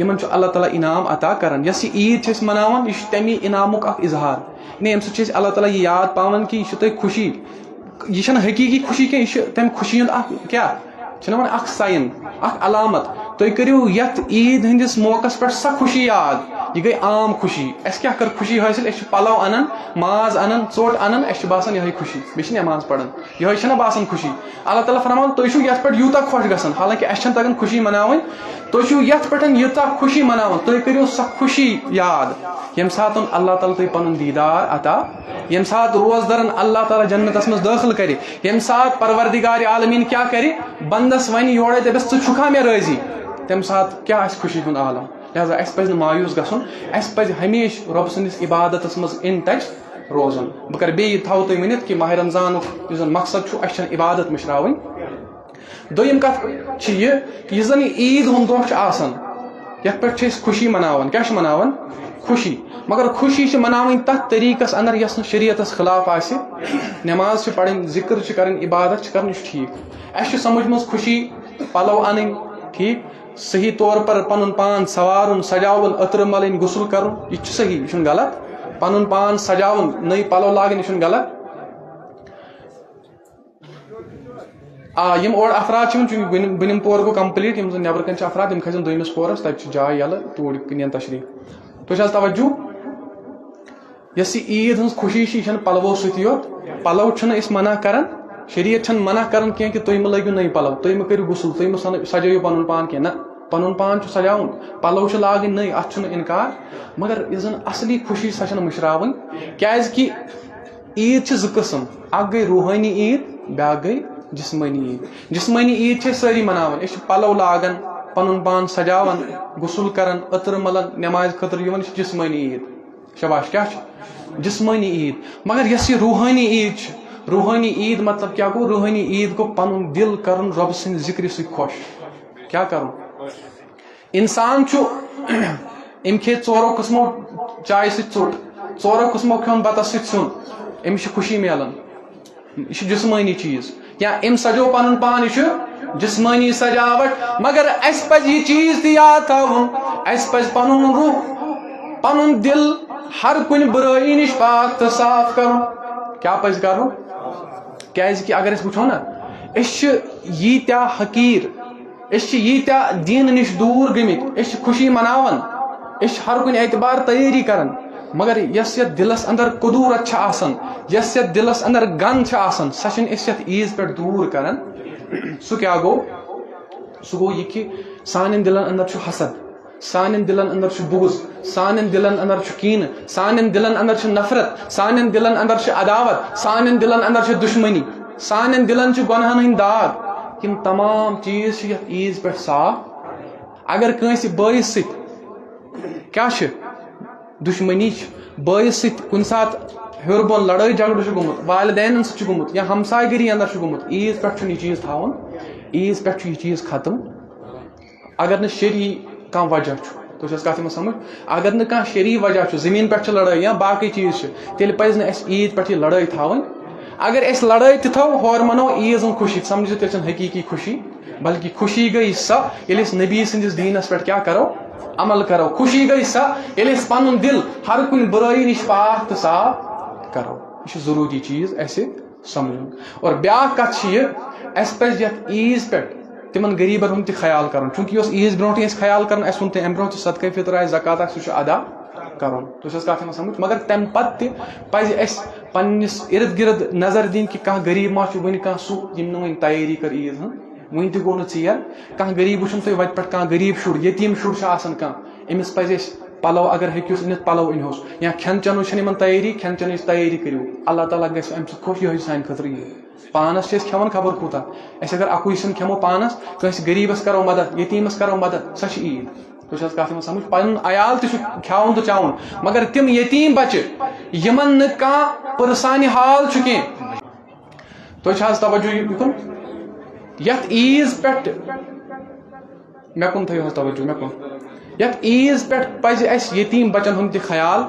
یِمن چھُ اللہ تعالیٰ انعام عطا کران۔ یۄس یہِ عیٖد چھِ أسۍ مناوان، یہِ چھُ تَمی انعامُک اکھ اظہار۔ یعنی اَمہِ سۭتۍ چھِ أسۍ اللہ تعالیٰ یہِ یاد پاوان کہِ یہِ چھُ تۄہہِ خوشی، یہِ چھَنہٕ حقیٖقی خوشی کینٛہہ، یہِ چھِ تَمہِ خوشی ہُنٛد اکھ کیٛاہ؟ چھِنہ وَنان اکھ ساین، اکھ علامت۔ تُہۍ کٔرِو یَتھ عیٖد ہٕنٛدِس موقعس پٮ۪ٹھ سۄ خوشی یاد۔ یہِ گٔے عام خوشی۔ اَسہِ کیٛاہ کٔر خوشی حٲصِل؟ أسۍ چھِ پَلو اَنان، ماز اَنان، ژوٚٹ اَنان، اَسہِ چھِ باسان یِہوٚے خوشی، بیٚیہِ چھِ نٮ۪ماز پَران۔ یِہوٚے چھَنہ باسان خوشی؟ اللہ تعالیٰ فرماوان، تُہۍ چھِو یَتھ پٮ۪ٹھ یوٗتاہ خۄش گژھان، حالانکہِ اَسہِ چھَنہٕ تَگان خوشی مَناوٕنۍ۔ تُہۍ چھِو یَتھ پٮ۪ٹھ ییٖژاہ خوشی مَناوان، تُہۍ کٔرِو سۄ خوشی یاد، ییٚمہِ ساتہٕ اللہ تعالیٰ تۄہہِ پَنُن دیٖدار عطا، ییٚمہِ ساتہٕ روزدَرَن اللہ تعالیٰ جنتَس منٛز دٲخل کَرِ، ییٚمہِ ساتہٕ پروردگار عالمیٖن کیٛاہ کَرِ، بنٛدَس وَنہِ یورَے دَپٮ۪س، "ژٕ چھُکھا مےٚ رٲضی؟" تَمہِ ساتہٕ کیٛاہ آسہِ خوشی ہُنٛد عالم؟ لہذا اَسہِ پَزِ نہٕ مایوٗس گژھُن، اَسہِ پَزِ ہمیشہِ رۄب سٕنٛدِس عبادتَس منٛز in touch روزُن۔ بہٕ کَرٕ بیٚیہِ، تھاوو تۄہہِ ؤنِتھ کہِ ماہِ رمضانُک یُس زَن مقصد چھُ، اَسہِ چھَنہٕ عبادت مٔشراوٕنۍ۔ دوٚیِم کَتھ چھِ یہِ، یُس زَن یہِ عیٖد ہُنٛد دۄہ چھُ آسان، یَتھ پٮ۪ٹھ چھِ أسۍ خوشی مَناوان۔ کیٛاہ چھِ مَناوان؟ خوشی۔ مگر خوشی چھِ مَناوٕنۍ تَتھ طریٖقَس اَندَر، یۄس نہٕ شریعتَس خلاف آسہِ۔ نٮ۪ماز چھِ پَرٕنۍ، ذِکر چھِ کَرٕنۍ، عبادت چھِ کَرٕنۍ، یہِ چھُ ٹھیٖک۔ اَسہِ چھُ سَمجھمٕژ خوشی پَلو اَنٕنۍ، ٹھیٖک، صحیح طور پر پَنُن پان سَوارُن، سَجاوُن، عطرٕ مَلٕنۍ، غسل کَرُن، یہِ تہِ چھُ صحیح، یہِ چھُنہٕ غلط۔ پَنُن پان سَجاوُن، نٔے پَلو لاگٕنۍ، یہِ چھُنہٕ غلط۔ آ، یِم اورٕ افراد چھِ یِوان، چوٗنٛکہِ بٔنِم، بٔنِم پور گوٚو complete، یِم زَن نٮ۪برٕ کَنۍ چھِ افراد، یِم کھسن دوٚیمِس پورَس، تَتہِ چھِ جاے یَلہٕ، توٗرۍ نِن تشریٖف۔ تُہۍ چھِ حظ توجہ؟ یۄس یہِ عیٖد ہٕنٛز خوشی چھِ، یہِ چھَنہٕ پَلوو سۭتی یوت۔ پَلو چھِنہٕ أسۍ منع کران، شریعت چھَنہٕ منع کران کینٛہہ کہِ تُہۍ مہٕ لٲگِو نٔے پَلو، تُہۍ مہٕ کٔرِو غسل، تُہۍ مہٕ سَنٲ-، سَجٲیِو پَنُن پان کینٛہہ۔ نہ، پَنُن پان چھُ سَجاوُن، پَلو چھِ لاگٕنۍ نٔے، اَتھ چھُنہٕ اِنکار۔ مگر یُس زَن اَصلی خوشی چھِ، سۄ چھَنہٕ مٔشراوٕنۍ، کیٛازِکہِ عیٖد چھِ زٕ قٕسٕم، اکھ گٔے روحٲنی عیٖد، بیٛاکھ گٔے جسمٲنی عیٖد۔ جسمٲنی عیٖد چھِ أسۍ سٲری مناوان، أسۍ چھِ پَلو لاگان، پَنُن پان سجاوان، غسل کران، عطر ملان، نمازِ خٲطرٕ یِوان، یہِ چھِ جسمٲنی عیٖد۔ شاباش، کیٛاہ چھِ؟ جسمٲنی عیٖد۔ مگر یۄس یہِ روحٲنی عیٖد چھِ، روحٲنی عیٖد مطلب کیٛاہ گوٚو؟ روحٲنی عیٖد گوٚو پَنُن دِل کرُن رۄبہٕ سٕنٛدِ ذِکرِ سۭتۍ خۄش۔ کیٛاہ کرُن؟ انسان چھُ، أمۍ کھیٚیہِ ژورو قٕسمو چایہِ سۭتۍ ژوٚٹ، ژورو قٕسمو کھیوٚن بَتَس سۭتۍ سیُن، أمِس چھِ خوشی میلان۔ یہِ چھُ جسمٲنی چیٖز۔ یا أمۍ سجوو پَنُن پان، یہِ چھُ جسمٲنی سجاوٹ۔ مگر اَسہِ پَزِ یہِ چیٖز تہِ یاد تھاوُن، اَسہِ پَزِ پَنُن روح، پَنُن دِل ہر کُنہِ بُرٲیی نِش پاک تہٕ صاف کَرُن۔ کیٛاہ پَزِ کَرُن؟ کیٛازِ کہِ اگر أسۍ وٕچھو نہ، أسۍ چھِ ییٖتیٛاہ حقیٖر، أسۍ چھِ ییٖتیٛاہ دیٖنہٕ نِش دوٗر گٔمٕتۍ، أسۍ چھِ خوشی مناوان، أسۍ چھِ ہر کُنہِ اعتبار تیٲری کران، مگر یۄس یتھ دِلس اندر کدورت چھِ آسان، یۄس یتھ دِلس اندر گند چھِ آسان، سۄ چھِنہٕ أسۍ یتھ عیٖد پٮ۪ٹھ دوٗر کران۔ سُہ کیٛاہ گوٚو؟ سُہ گوٚو یہِ کہِ سانٮ۪ن دِلن اندر چھُ حسد، سانٮ۪ن دِلن اندر چھُ بغض، سانٮ۪ن دِلن اندر چھُ کینہٕ، سانٮ۪ن دِلن اندر چھِ نفرت، سانٮ۪ن دِلن اندر چھِ عداوت، سانٮ۪ن دِلن اندر چھِ دشمنی، سانٮ۪ن دِلن چھِ گۄناہن ہٕنٛدۍ داغ۔ یِم تمام چیٖز چھِ یتھ عیٖد پٮ۪ٹھ صاف۔ اگر کٲنٛسہِ بٲیِس سۭتۍ کیٛاہ چھِ؟ دشمنی چھِ۔ بٲیِس سۭتۍ کُنہِ ساتہٕ ہیوٚر بۄن لڑٲے جھگڑٕ چھُ گوٚمُت، والدینن سۭتۍ چھُ گوٚمُت یا ہمسایہِ گٔری اندر چھُ گوٚمُت، عیٖد پٮ۪ٹھ چھُنہٕ یہِ چیٖز تھاوُن۔ عیٖد پٮ۪ٹھ چھُ یہِ چیٖز ختم۔ اگر نہٕ شرعی کانٛہہ وجہ چھُ، تُہۍ چھِ حظ کتھ یِوان سمجھ؟ اگر نہٕ کانٛہہ شرعی وجہ چھُ، زٔمیٖن پٮ۪ٹھ چھِ لڑٲے یا باقٕے چیٖز چھِ، تیٚلہِ پزِ نہٕ اَسہِ عیٖد پٮ۪ٹھ یہِ لڑٲے تھاوٕنۍ۔ اگر أسۍ لڑٲے تہِ تھاوو، ہورٕ مناوو عیٖد ہٕنٛز خوشی، سمجھِو تیٚلہِ چھَنہٕ حقیٖقی خوشی۔ بلکہ خوشی گٔے سۄ، ییٚلہِ أسۍ نبی سٕنٛدِس دیٖنَس پٮ۪ٹھ کیٛاہ کرو؟ عمل کرو۔ خوشی گٔے سۄ، ییٚلہِ أسۍ پنُن دِل ہر کُنہِ بُرٲیی نِش پاک تہٕ صاف کرو۔ یہِ چھُ ضروٗری چیٖز اَسہِ سمجھُن۔ اور بیٛاکھ کتھ چھِ یہِ، اَسہِ پزِ یتھ عیٖز پٮ۪ٹھ تِمن غریٖبن ہُنٛد تہِ خیال کرُن، چوٗنٛکہِ یہِ اوس عیٖز برونٛٹھٕے اَسہِ خیال کرُن، اَسہِ ووٚن تۄہہِ اَمہِ برونٛہہ تہِ، صدقے فطر آسہِ، زکوٰۃ آسہِ، سُہ چھُ ادا کرُن۔ تُہۍ چھِو حظ کتھ یِوان سمجھ؟ مگر تمہِ پتہٕ تہِ پزِ اَسہِ پننِس ارد گرد نظر دِنۍ کہِ کانٛہہ غریٖب ما چھُ وُنہِ کانٛہہ سُہ، ییٚمۍ نہٕ وُنہِ تیٲری کٔر عیٖد ہٕنٛز، وُنہِ تہِ گوٚو نہٕ ژیر۔ کانٛہہ غریٖب وٕچھُن تُہۍ وتہِ پٮ۪ٹھ، کانٛہہ غریٖب شُر، یتیٖم شُر چھُ آسان کانٛہہ، أمِس پزِ اَسہِ پلو اگر ہیٚکِوس أنِتھ، پلو أنۍہوس، یا کھٮ۪ن چٮ۪نٕچ چھَنہٕ یِمن تیٲری، کھٮ۪ن چٮ۪نٕچ تیٲری کٔرِو۔ اللہ تعالیٰ گژھِ اَمہِ سۭتۍ خۄش، یِہوٚے چھِ سانہِ خٲطرٕ عیٖد۔ پانس چھِ أسۍ کھٮ۪وان خبر کوٗتاہ، أسۍ اگر اَکُے سیُن کھٮ۪مو پانس، کٲنٛسہِ غریٖبس کرو مدد، یتیٖمس کرو مدد، سۄ چھِ عیٖد۔ تُہۍ چھِو حظ کتھ یِوان سمجھ؟ پنُن عیال تہِ چھُ کھٮ۪وُن تہٕ چٮ۪وُن، مگر تِم یتیٖم بچہِ، یِمن نہٕ کانٛہہ پٔرسانہِ حال چھُ کینٛہہ، تُہۍ چھِ حظ توجہ یہِ، یِکُن؟ یتھ عیٖز پٮ۪ٹھ، مےٚ کُن تھٲیِو حظ توجہ، مےٚ کُن۔ یتھ عیٖز پٮ۪ٹھ پزِ اَسہِ یتیٖم بچن ہُنٛد تہِ خیال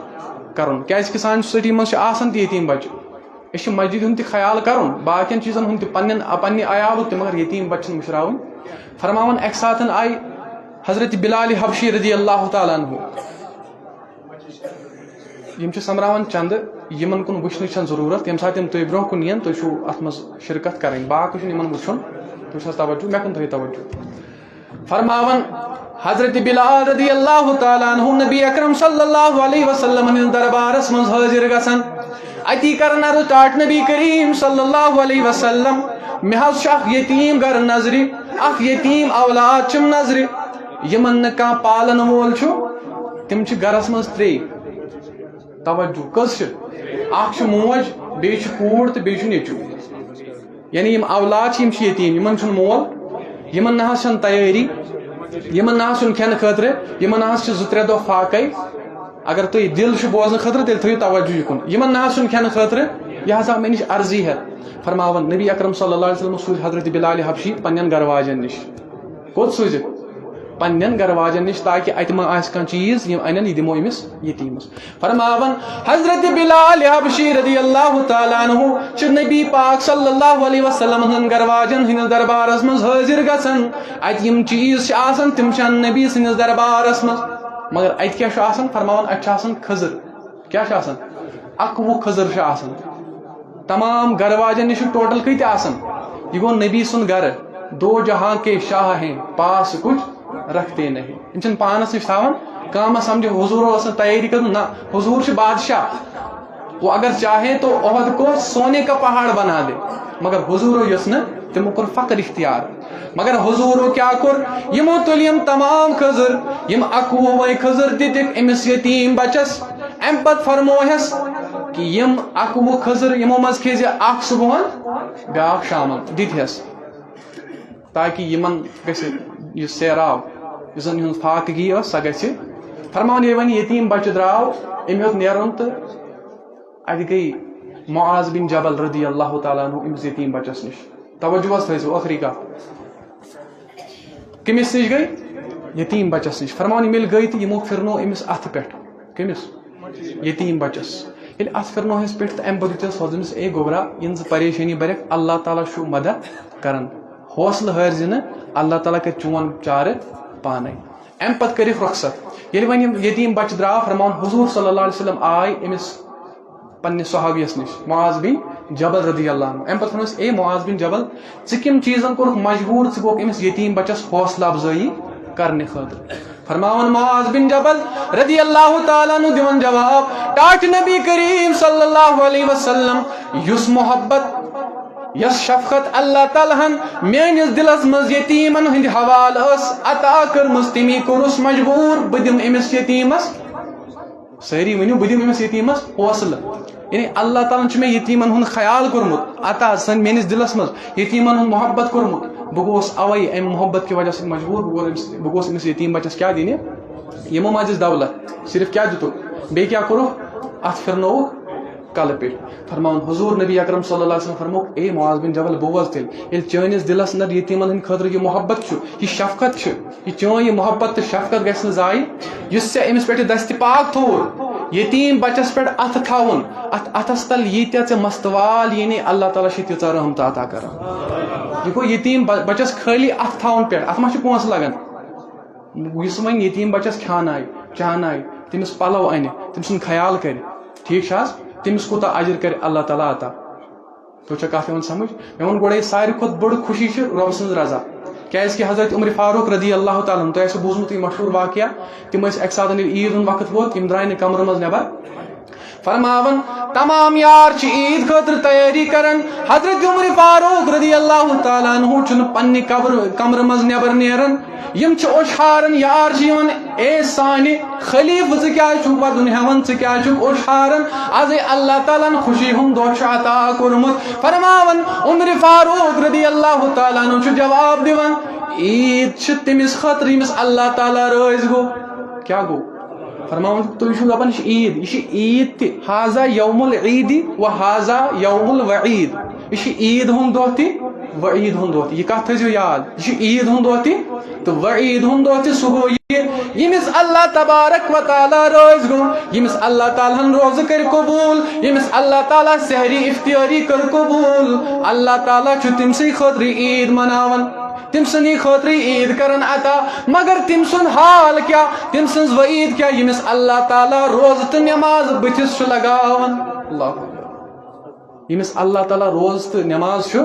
کرُن، کیازِ کہِ سانہِ سوسایٹی منٛز چھِ آسان تہِ یتیٖم بچہِ۔ أسۍ چھِ مسجد ہُنٛد تہِ خیال کرُن، باقین چیٖزن ہُنٛد تہِ، پننٮ۪ن، پننہِ عیالُک تہِ، مگر یتیٖم بچہِ چھِنہٕ مٔشراوٕنۍ۔ فرماوان، اکہِ ساتہٕ آیہِ حضرت بلال حبشی رضی اللہ تعالیٰ عنہ۔ یِم چھِ سۄمبراوان چندٕ، یِمن کُن وٕچھنٕچ چھنہٕ ضروٗرت۔ ییٚمہِ ساتہٕ یِم تُہۍ برونٛہہ کُن یِن، تُہۍ چھِو اتھ منٛز شرکت کرٕنۍ، باقٕے چھُنہٕ یِمن وٕچھُن۔ تُہۍ چھِو حظ توجہ؟ مےٚ کُن تھٲیِو توجہ۔ فرماوان حضرت بلال رضی اللہ تعالیٰ عنہ، نبی اکرم صلی اللہ علیہ وسلم ہٕنٛدِس دربارس منٛز حٲضِر گژھان، اتی کران عرض، ٹاٹھ نبی کریم صلی اللہ علیہ وسلم، مےٚ حظ چھُ اکھ یتیٖم گرٕ نظرِ، اکھ یتیٖم اولاد چھُم نظرِ، یِمن نہٕ کانٛہہ پالن وول چھُ، تِم چھِ گرس منٛز ترٛے۔ توجہ، کٔژ چھِ؟ اکھ چھِ موج، بیٚیہِ چھِ کوٗر تہٕ بیٚیہِ چھُ نیٚچوٗ۔ یعنی یِم اولاد چھِ، یِم چھِ یتیٖم، یِمن چھُنہٕ مول، یِمن نہ حظ چھَنہٕ تیٲری، یِمن نہ حظ چھُنہٕ کھٮ۪نہٕ خٲطرٕ، یِمن نہ حظ چھِ زٕ ترٛےٚ دۄہ فاقے۔ اگر تُہۍ دِل چھُ بوزنہٕ خٲطرٕ، تیٚلہِ تھٲیِو توجہ یِکُن۔ یِمن نہ حظ چھُنہٕ کھٮ۪نہٕ خٲطرٕ، یہِ ہسا مےٚ نِش عرضی ہٮ۪تھ۔ فرماوان نبی اکرم صلی اللہ علیہ وسلم سوٗزۍ حضرت بلال حبشی پننٮ۪ن گرٕ واجٮ۪ن نِش۔ کوٚت سوٗزِکھ؟ پننٮ۪ن گرٕ واجٮ۪ن نِش، تاکہِ اتہِ ما آسہِ کانٛہہ چیٖز، یِم انن، یہِ دِمو أمِس یتیٖمس۔ فرماوان حضرت بلال حبشی رضی اللہ تعالیٰ عنہ چھِ نبی پاک صلی اللہ علیہ وسلم ہٕنٛدٮ۪ن گرٕ واجٮ۪ن ہٕنٛدِس دربارس منٛز حٲضِر گژھان۔ اتہِ یِم چیٖز چھِ آسان، تِم چھِ انان نبی سٕنٛدِس دربارس منٛز۔ مگر اتہِ کیٛاہ چھُ آسان؟ فرماوان، اتہِ چھُ آسان کھٔزٕر۔ کیٛاہ چھُ آسان؟ اَکوُہ کھٔزٕر چھِ آسان۔ تمام گرٕ واجٮ۪ن نِش چھُ ٹوٹل کۭتیٛاہ آسان؟ یہِ گوٚو نبی سُنٛد گرٕ۔ دو جہاں کے شاہ ہیں، پاس کچھ رکھتے نہیں۔ یِم چھِنہٕ پانس نِش تھاوان، کانٛہہ سمجھِ حضوٗرو ٲس نہٕ تیٲری کٔرمٕژ۔ نہ، حضوٗر چھِ بادشاہ۔ وہ اگر چاہے تو عہد کو سونے کا پہاڑ بنا دے، مگر حضوٗرو یوٚژھ نہٕ، تِمو کوٚر فخر اختیار۔ مگر حضوٗرو کیٛاہ کوٚر؟ یِمو تُلۍ یِم تمام کھٔزٕر، یِم اَکوُہ وَے کھٔزٕر دِتِکھ أمِس یتیٖم بچس۔ اَمہِ پتہٕ فرموہس کہِ یِم اَکوُہ کھٔزٕر، یِمو منٛز کھیٚزِ اکھ صُبحن، بیٛاکھ شامن، دِتہس، تاکہِ یِمن گژھِ یہِ سیراب، یُس زن یِہُنٛد فاقگی ٲس، سۄ گژھِ۔ فرماوان، ییٚلہِ وۄنۍ یتیٖم بچہٕ درٛاو، أمۍ ہیوٚت نیرُن تہٕ اتہِ گٔے معاذ بن جبل رضی اللہ تعالیٰ عنہ أمِس یتیٖم بچس نِش۔ توجہ حظ تھٲیزیو، ٲخری کتھ۔ کٔمِس نِش گٔے؟ یتیٖم بچس نِش۔ فرماوان، یِم ییٚلہِ گٔے تہٕ یِمو پھِرنوو أمِس اتھٕ پٮ۪ٹھ۔ کٔمِس؟ یتیٖم بچس۔ ییٚلہِ اتھٕ پھِرنووہس پٮ۪ٹھ تہٕ امہِ پتہٕ دِژٕس حوض أمِس، اے گوٚبرا، یِن زٕ پریشٲنی برٮ۪کھ، اللہ تعالیٰ چھُ مدد کران۔ حوصلہٕ ہٲرۍ زِ نہٕ، اللہ تعالیٰ کرِ چون چارٕ پانے۔ امہِ پتہٕ کٔرِکھ رۄخصت۔ ییٚلہِ وۄنۍ یِم یتیٖم بچہٕ درٛاو، فرماوان حضوٗر صلی اللہ علیہ وسلم آے أمِس پننِس صحابیس نِش، معاذ بن جبل رضی اللہ عنہ۔ امہِ پتہٕ فرمووُس، اے معاذ بن جبل، ژٕ کٔمۍ چیٖزن کوٚرُکھ مجبوٗر، ژٕ گوٚکھ أمِس یتیٖم بچس حوصلہٕ افزٲیی کرنہٕ خٲطرٕ؟ فرماوان معاذ بن جبل رضی اللہ تعالیٰ عنہ دِوان جواب، ٹاٹھ نبی کریم صلی اللہ علیہ وسلم، یُس محبت، یۄس شفقت اللہ تعالیٰ ہن میٲنِس دِلس منٛز یتیٖمن ہٕنٛدِ حوالہٕ ٲس عطا کٔرمٕژ، تمی کوٚرُس مجبوٗر بہٕ دِمہٕ أمِس یتیٖمس۔ سٲری ؤنِو، بہٕ دِمہٕ أمِس یتیٖمس حوصلہٕ۔ یعنی اللہ تعالیٰ ہن چھُ مےٚ یتیٖمن ہُنٛد خیال کوٚرمُت عطا، سٲنۍ میٲنِس دِلس منٛز یتیٖمن ہُنٛد محبت کوٚرمُت۔ بہٕ گوٚوُس اوے امہِ محبت کہِ وجہ سۭتۍ مجبوٗر، بہٕ گوٚوُس أمِس، بہٕ گوٚوُس أمِس یتیٖم بچس کیٛاہ دِنہِ؟ یِمو منٛز دِژ دولت، صرف کیٛاہ دِتُکھ؟ بیٚیہِ کیٛاہ کوٚرُکھ؟ اتھ پھِرنووُکھ کلہٕ پیٚٹھۍ۔ فرماوُن حضوٗر نبی اکرم صلی اللہ علیہ وسلم فرمووُکھ، اے معاذ بن جبل، بوز تیٚلہِ، ییٚلہِ چٲنِس دِلس اندر یتیٖمن ہٕنٛدِ خٲطرٕ یہِ محبت چھُ، یہِ شفقت چھِ، یہِ چٲنۍ یہِ محبت تہٕ شفقت گژھِ نہٕ ضایع، یُس ژےٚ أمِس پٮ۪ٹھ یہِ دستِ پاک تھوٚوُتھ، یتیٖم بچس پٮ۪ٹھ اتھٕ تھاوُن، اتھ اتھس تل ییٖتیٛاہ ژےٚ مستوال یِنی، اللہ تعالیٰ چھِ تیٖژاہ رحمتہٕ عطا کران۔ یہِ گوٚو یتیٖم بَ-، بَچَس خٲلی اَتھٕ تھاوُن پٮ۪ٹھ، اَتھ ما چھُ پونٛسہٕ لَگان؟ یُس وۄنۍ یتیٖم بَچَس کھیٛانایہِ، چانایہِ، تٔمِس پَلَو اَنہِ، تٔمۍ سُنٛد خیال کَرِ، ٹھیٖک چھا حظ؟ تٔمِس کوٗتاہ اجر کَرِ اللہ تعالیٰ عطا؟ تُہۍ چھا کَتھ یِوان سَمٕجھ؟ مےٚ ووٚن گۄڈَے، ساروی کھۄتہٕ بٔڑ خوشی چھِ رۄب سٕنٛز رضا۔ کیٛازِکہِ حضرت عمر فاروق رضی اللہ تعالیٰ عنہ، تۄہہِ آسِوٕ بوٗزمُت یہِ مشہوٗر واقعہ، تِم ٲسۍ اَکہِ ساتہٕ ییٚلہِ عیٖد ہُنٛد وقت ووت، یِم درٛاے نہٕ کَمرٕ منٛز نٮ۪بَر۔ فرماوان، تمام یار چھِ عیٖد خٲطرٕ تیٲری کران۔ حضرت عمر فاروق رضی اللہ تعالیٰ عنہ چھُنہٕ پننہِ قبر، کمرٕ منٛز نٮ۪بر نیران۔ یِم چھِ اوٚش ہاران، یار چھِ یِوان، "اے سانہِ خلیفہٕ، ژٕ کیٛازِ چھُکھ ودُن ہٮ۪وان، ژٕ کیٛازِ چھُکھ اوٚش ہاران؟ ازے اللہ تعالیٰ ہن خوشی ہُنٛد دۄہ چھُ عطا کوٚرمُت۔" فرماوان، عمر فاروق رضی اللہ تعالیٰ عنہ چھُ جواب دِوان، "عیٖد چھِ تٔمِس خٲطرٕ ییٚمِس اللہ تعالیٰ رٲضۍ گوٚو۔" کیٛاہ گوٚو؟ فرماوان چھُ، تُہۍ چھِو دَپان، یہِ چھِ عیٖد، یہِ چھِ عیٖد تہِ، حاذا یوم العیٖدِ و حاذا یوم الوعیٖد۔ یہِ چھِ عیٖد ہُنٛد دۄہ تہِ، وعیٖد ہُنٛد دۄہ تہِ۔ یہِ کَتھ تھٲیزیو یاد، یہِ چھِ عیٖد ہُنٛد دۄہ تہِ تہٕ وعیٖد ہُنٛد دۄہ تہِ۔ سُہ گوٚو یہِ، ییٚمِس اللہ تبارک و تعالیٰ رٲضۍ گوٚو، ییٚمِس اللہ تعالیٰ ہن روزٕ کٔرۍ قبوٗل، ییٚمِس اللہ تعالیٰ سحری افطاری کٔر قبوٗل، اللہ تعالیٰ چھُ تٔمۍ سٕے خٲطرٕ عیٖد مناوان۔ تٔمۍ سٕنٛدی خٲطرٕ عیٖد کران عطا، مگر تٔمۍ سُنٛد حال کیٛاہ؟ تٔمۍ سٕنٛز وعیٖد کیٛاہ؟ ییٚمِس اللہ تعالیٰ روزٕ تہٕ نٮ۪ماز بٕتھِس چھُ لگاوان۔ اللہ اکبر۔ ییٚمِس اللہ تعالیٰ روزٕ تہٕ نٮ۪ماز چھُ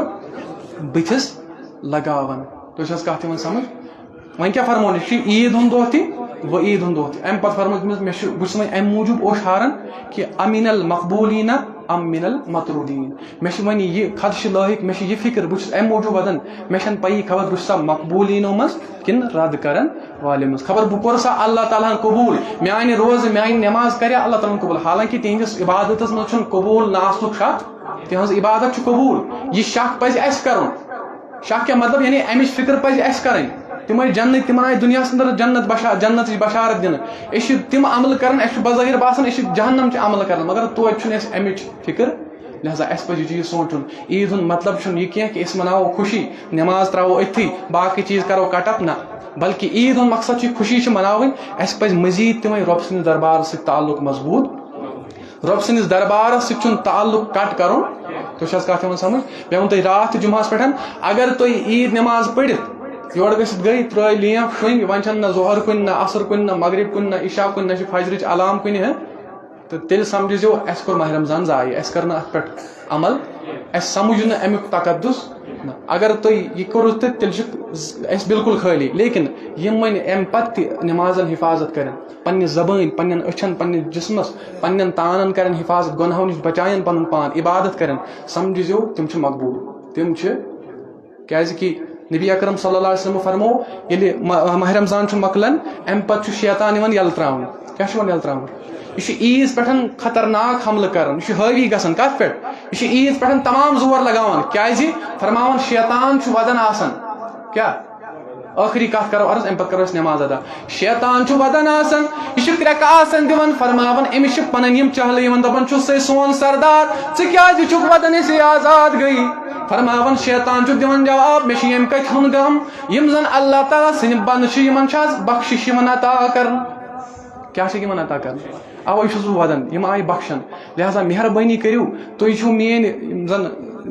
بٕتھِس لگاوان۔ تُہۍ چھِ حظ کَتھ یِوان سمجھ؟ وۄنۍ کیٛاہ فرمون؟ یہِ چھُ عیٖد ہُنٛد دۄہ تہِ، وعیٖد ہُنٛد دۄہ تہِ۔ اَمہِ پَتہٕ فرموو تٔمِس، مےٚ چھُ، بہٕ چھُس وۄنۍ اَمہِ موٗجوٗب اوٚش ہاران کہِ امن المقبولین ام من المطرودین۔ مےٚ چھِ وۄنۍ یہِ خدشہِ لٲحق، مےٚ چھِ یہِ فکر، بہٕ چھُس اَمہِ موٗجوٗب وَدان، مےٚ چھَنہٕ پَیی خبر بہٕ چھُسا مقبولیٖنو منٛز کِنہٕ رد کرن والٮ۪و منٛز۔ خبر بہٕ کوٚر سا اللہ تعالیٰ ہن قبوٗل، میانہِ روزٕ، میانہِ نٮ۪ماز کریا اللہ تعالیٰ ہن قبوٗل، حالانکہِ تِہنٛدِس عبادتس منٛز چھُنہٕ قبوٗل نہ آسنُک شک، تِہنٛز عبادت چھُ قبوٗل۔ یہِ شک پزِ اَسہِ کرُن۔ شک کیٛاہ مطلب؟ یعنی امِچ فکر پزِ اَسہِ کرٕنۍ۔ تِم ٲسۍ جنت، تِمن آیہِ دُنیاہس اندر جنت بشا-، جنتٕچ بشارت دِنہٕ۔ أسۍ چھِ تِم عمل کران، اَسہِ چھُ بظٲہر باسان أسۍ چھِ جہنم چہِ عملہٕ کران، مگر توتہِ چھُنہٕ اَسہِ امِچ فکر۔ لہذا اَسہِ پَزِ یہِ چیٖز سونٛچُن، عیٖد ہُنٛد مطلب چھُنہٕ یہِ کینٛہہ کہِ أسۍ مَناوو خوشی، نٮ۪ماز ترٛاوو أتھی، باقٕے چیٖز کَرو کَٹ اَپ، نہ، بلکہِ عیٖد ہُنٛد مقصد چھُ یہِ خوشی چھِ مَناوٕنۍ۔ اَسہِ پَزِ مٔزیٖد تِمَے رۄب سٕنٛدِس دربارَس سۭتۍ تعلق مضبوٗط، رۄب سٕنٛدِس دربارَس سۭتۍ چھُنہٕ تعلق کَٹ کَرُن۔ تُہۍ چھِ حظ کَتھ یِوان سَمٕجھ؟ مےٚ ووٚن تۄہہِ راتھ تہِ جُمعَس پٮ۪ٹھ، اگر تُہۍ عیٖد نٮ۪ماز پٔرِتھ یورٕ گٔژھِتھ گٔے، ترٛٲے لیمپ شوٚنٛگۍ، وۄنۍ چھَنہٕ نہ ظہر کُنہِ، نہ عصر کُنہِ، نہ مغرب کُنہِ، نہ عشاء کُنہِ، نہ چھِ فجرٕچ علام کُنہِ، ہہ؟ تہٕ تیٚلہِ سمجھزیو، اَسہِ کوٚر ماہِ رمضان ضایع، اَسہِ کٔر نہٕ اَتھ پٮ۪ٹھ عمل، اَسہِ سمجھ نہٕ اَمیُک تقدس۔ نہ، اگر تُہۍ یہِ کوٚروٕ تہٕ تیٚلہِ چھِ اَسہِ بالکل خٲلی۔ لیکن یِم وۄنۍ اَمہِ پتہٕ تہِ نمازن حفاظت کرن، پننہِ زبٲنۍ، پننٮ۪ن أچھن، پننِس جسمس، پننٮ۪ن تانن کرن حفاظت، گۄنہو نِش بچاین پنُن پان، عبادت کرن، سمجھزیو، تِم چھِ مقبوٗل، تِم چھِ کیازِ کہِ نبی اکرم صلی اللہ علیہ وسلم فرمو، ییٚلہِ ماہ، ماہ رمضان چھُ مۄکلان، اَمہِ پتہٕ چھُ شیطان یِوان یَلہٕ تراونہٕ۔ کیٛاہ چھُ یِوان یَلہٕ تراونہٕ؟ یہِ چھُ عیٖذ پٮ۪ٹھ خطرناک حملہٕ کران، یہِ چھُ حٲوی گژھان۔ کَتھ پٮ۪ٹھ؟ یہِ چھُ عیٖذ پٮ۪ٹھ تمام زور لگاوان۔ کیازِ؟ فرماوان، شیطان چھُ وَدان آسان۔ کیٛاہ؟ ٲخری کَتھ کرو عرض، اَمہِ پتہٕ کرو أسۍ نٮ۪ماز ادا۔ شیطان چھُ وَدان آسان، یہِ چھُ کرٛٮ۪کہٕ آسان دِوان، فرماوان، أمِس چھِ پَنٕنۍ یِم چہلہٕ یِوان، دَپان چھُ، "ہے سون سردار، ژٕ کیٛازِ چھُکھ وَدان، أسے آزاد گٔے؟" فرماوان، شیطان چھُ دِوان جواب، "مےٚ چھُ ییٚمہِ کَتھِ ہُنٛد غم، یِم زَن اللہ تعالیٰ سٕنٛدِ بنٛدٕ چھِ، یِمَن چھِ آز بخشش یِوان عطا کرنہٕ۔" کیٛاہ چھِ یِمَن عطا کرنہٕ؟ اَوَے چھُس بہٕ وَدان، یِم آیہِ بخشن۔ لہذا مہربٲنی کٔرِو، تُہۍ چھِو میٛٲنۍ یِم زَن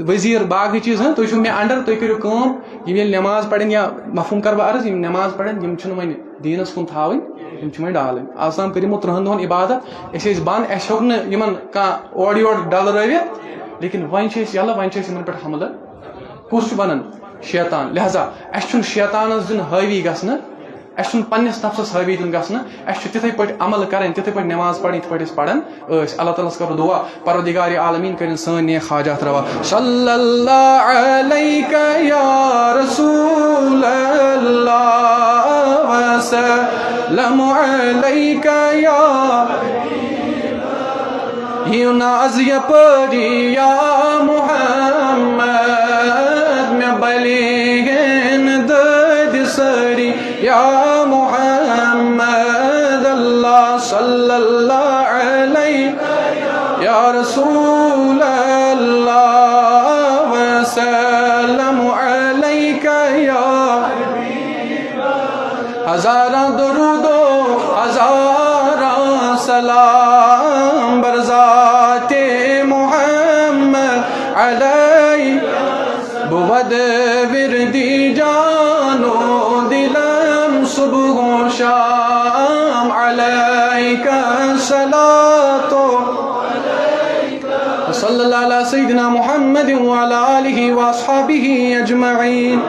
وزیٖر، باقٕے چیٖز، ہاں، تُہۍ چھِو مےٚ under، تُہۍ کٔرِو کٲم، یِم ییٚلہِ نٮ۪ماز پَرن یا مفہوٗم کَرٕ بہٕ عرض، یِم نٮ۪ماز پَرن، یِم چھِنہٕ وۄنۍ دیٖنَس کُن تھاوٕنۍ، یِم چھِ وۄنۍ ڈالٕنۍ۔ آز تام کٔر یِمو تٕرٛہَن دۄہَن عبادت، أسۍ ٲسۍ بنٛد، اَسہِ ہیوٚک نہٕ یِمَن کانٛہہ اورٕ یورٕ ڈَلرٲوِتھ، لیکن وۄنۍ چھِ أسۍ یَلہٕ، وۄنۍ چھِ أسۍ یِمَن پٮ۪ٹھ حملہٕ۔ کُس چھُ وَنان؟ شیطان۔ لہذا اَسہِ چھُنہٕ شیطانَس دیُن حٲوی گژھنہٕ، اَسہِ چھُنہٕ پنٛنِس نفسَس حٲوی دیُن گژھنہٕ، اَسہِ چھُ تِتھَے پٲٹھۍ عمل کَرٕنۍ، تِتھَے پٲٹھۍ نٮ۪ماز پَرٕنۍ، یِتھ پٲٹھۍ أسۍ پَران ٲسۍ۔ اللہ تعالیٰ ہَس کَرو دُعا، پروردگار عالمین کٔرِن سٲنۍ نیک حاجات روا۔ صلی اللہ علیک یا رسول اللہ، وسلم علیک یا، یِیِو نہ از یپٲری یا محمد، مےٚ بلیغن دٲدۍ سٲری۔ یا محمد اللہ صلی اللہ علیہ، یا رسول اللہ وسلم علیک یا، ہزاراں درود و ہزاراں سلام بر ذات محمد علیہ۔ بود وردی جان و دلم صبح و شام، علیک الصلاة و صلی اللہ علی سیدنا محمد وعلی آلہ واصحابہ اجمعین۔